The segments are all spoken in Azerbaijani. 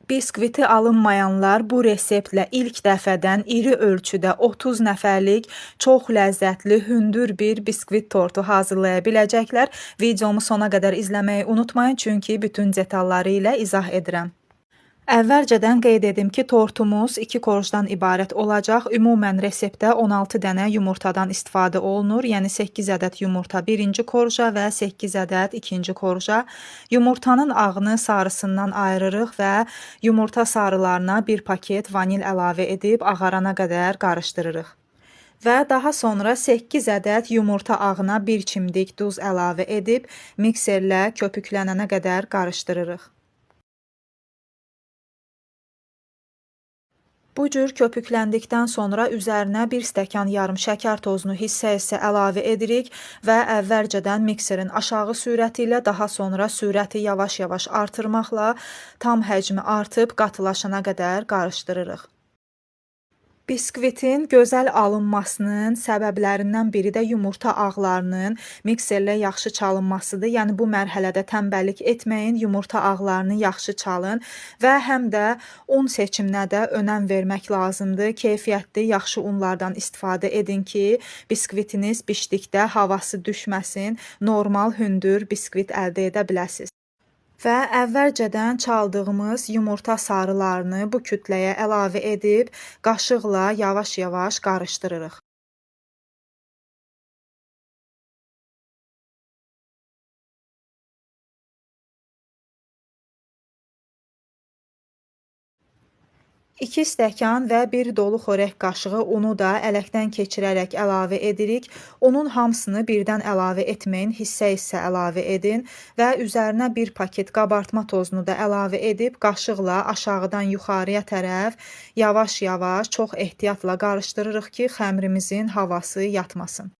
Biskviti alınmayanlar bu reseptlə ilk dəfədən iri ölçüdə 30 nəfərlik çox ləzzətli, hündür bir biskvit tortu hazırlaya biləcəklər. Videomu sona qədər izləməyi unutmayın, çünki bütün detalları ilə izah edirəm. Əvvəlcədən qeyd edim ki, tortumuz 2 korjdan ibarət olacaq. Ümumən reseptdə 16 dənə yumurtadan istifadə olunur. Yəni 8 ədəd yumurta birinci korja və 8 ədəd ikinci korja. Yumurtanın ağını sarısından ayırırıq və yumurta sarılarına bir paket vanil əlavə edib ağarana qədər qarışdırırıq. Və daha sonra 8 ədəd yumurta ağına bir çimdik duz əlavə edib mikserlə köpüklənənə qədər qarışdırırıq. Bu cür köpükləndikdən sonra üzərinə bir stəkan yarım şəkər tozunu hissə-hissə əlavə edirik və əvvəlcədən mikserin aşağı sürəti ilə, daha sonra sürəti yavaş-yavaş artırmaqla tam həcmi artıb qatılaşana qədər qarışdırırıq. Biskvitin gözəl alınmasının səbəblərindən biri də yumurta ağlarının mikserlə yaxşı çalınmasıdır. Yəni bu mərhələdə tənbəllik etməyin, yumurta ağlarını yaxşı çalın və həm də un seçiminə də önəm vermək lazımdır. Keyfiyyətli, yaxşı unlardan istifadə edin ki, biskvitiniz bişdikdə havası düşməsin, normal hündür biskvit əldə edə biləsiniz. Və əvvəlcədən çaldığımız yumurta sarılarını bu kütləyə əlavə edib qaşıqla yavaş-yavaş qarışdırırıq. İki stəkan və bir dolu xörək qaşığı unu da ələkdən keçirərək əlavə edirik. Unun hamısını birdən əlavə etməyin, hissə-hissə əlavə edin və üzərinə bir paket qabartma tozunu da əlavə edib qaşıqla aşağıdan yuxarıya tərəf yavaş-yavaş çox ehtiyatla qarışdırırıq ki, xəmirimizin havası yatmasın.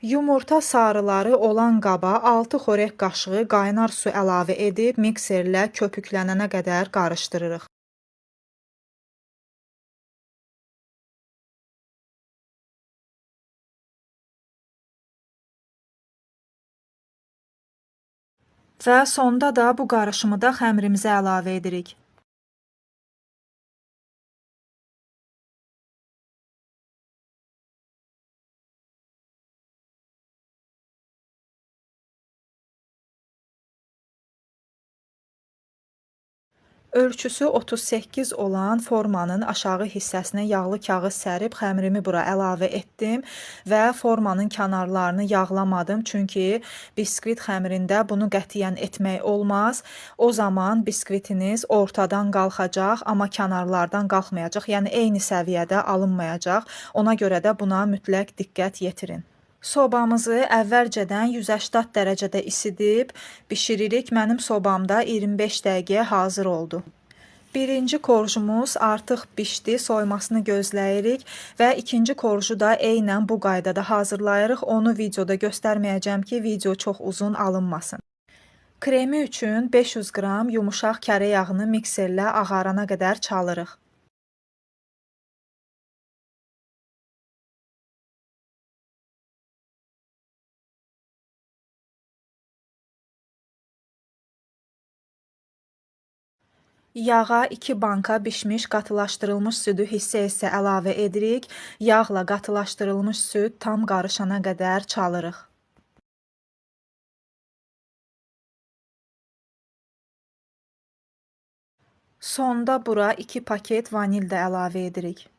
Yumurta sarıları olan qaba 6 xörək qaşığı qaynar su əlavə edib mikserlə köpüklənənə qədər qarışdırırıq. Və sonda da bu qarışımı da xəmirimizə əlavə edirik. Ölçüsü 38 olan formanın aşağı hissəsinə yağlı kağız sərib xəmirimi bura əlavə etdim və formanın kənarlarını yağlamadım, çünki biskvit xəmirində bunu qətiyyən etmək olmaz. O zaman biskvitiniz ortadan qalxacaq, amma kənarlardan qalxmayacaq, yəni eyni səviyyədə alınmayacaq. Ona görə də buna mütləq diqqət yetirin. Sobamızı əvvəlcədən 180 dərəcədə isidib bişiririk. Mənim sobamda 25 dəqiqəyə hazır oldu. Birinci korjumuz artıq bişdi, soymasını gözləyirik və ikinci korju da eynən bu qaydada hazırlayırıq. Onu videoda göstərməyəcəm ki, video çox uzun alınmasın. Kremi üçün 500 qram yumuşaq kərə yağını mikserlə ağarana qədər çalırıq. Yağa 2 banka bişmiş qatılaşdırılmış südü hissə-hissə əlavə edirik. Yağla qatılaşdırılmış süd tam qarışana qədər çalırıq. Sonda bura 2 paket vanil də əlavə edirik.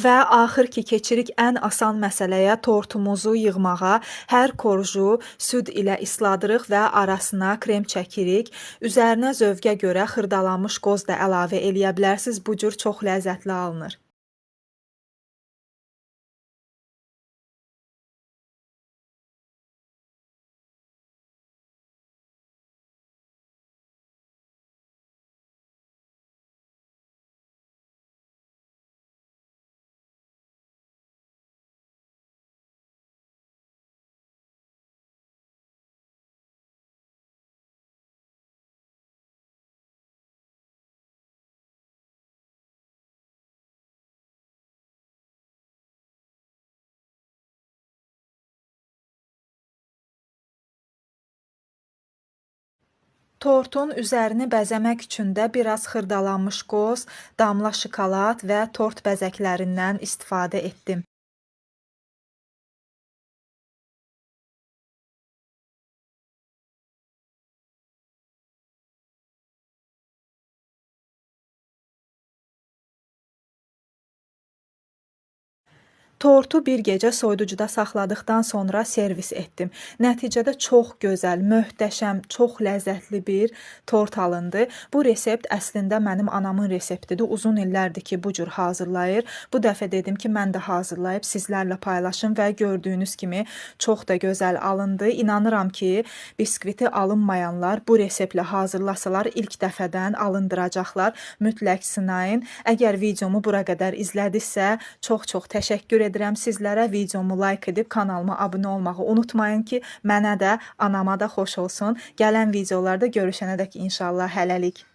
Və axır ki, keçirik ən asan məsələyə, tortumuzu yığmağa. Hər korju süd ilə isladırıq və arasına krem çəkirik. Üzərinə zövqə görə xırdalanmış qoz da əlavə eləyə bilərsiniz. Bu cür çox ləzzətli alınır. Tortun üzərini bəzəmək üçün də biraz xırdalanmış qoz, damla şokolad və tort bəzəklərindən istifadə etdim. Tortu bir gecə soyuducuda saxladıqdan sonra servis etdim. Nəticədə çox gözəl, möhtəşəm, çox ləzzətli bir tort alındı. Bu resept əslində mənim anamın reseptidir. Uzun illərdir ki, bu cür hazırlayır. Bu dəfə dedim ki, mən də hazırlayıb sizlərlə paylaşım və gördüyünüz kimi çox da gözəl alındı. İnanıram ki, biskviti alınmayanlar bu reseptlə hazırlasalar ilk dəfədən alındıracaqlar. Mütləq sınayın. Əgər videomu bura qədər izlədinizsə, çox-çox təşəkkür edirəm sizlərə. Videomu like edib kanalıma abunə olmağı unutmayın ki, mənə də, anama da xoş olsun. Gələn videolarda görüşənədək inşallah hələlik.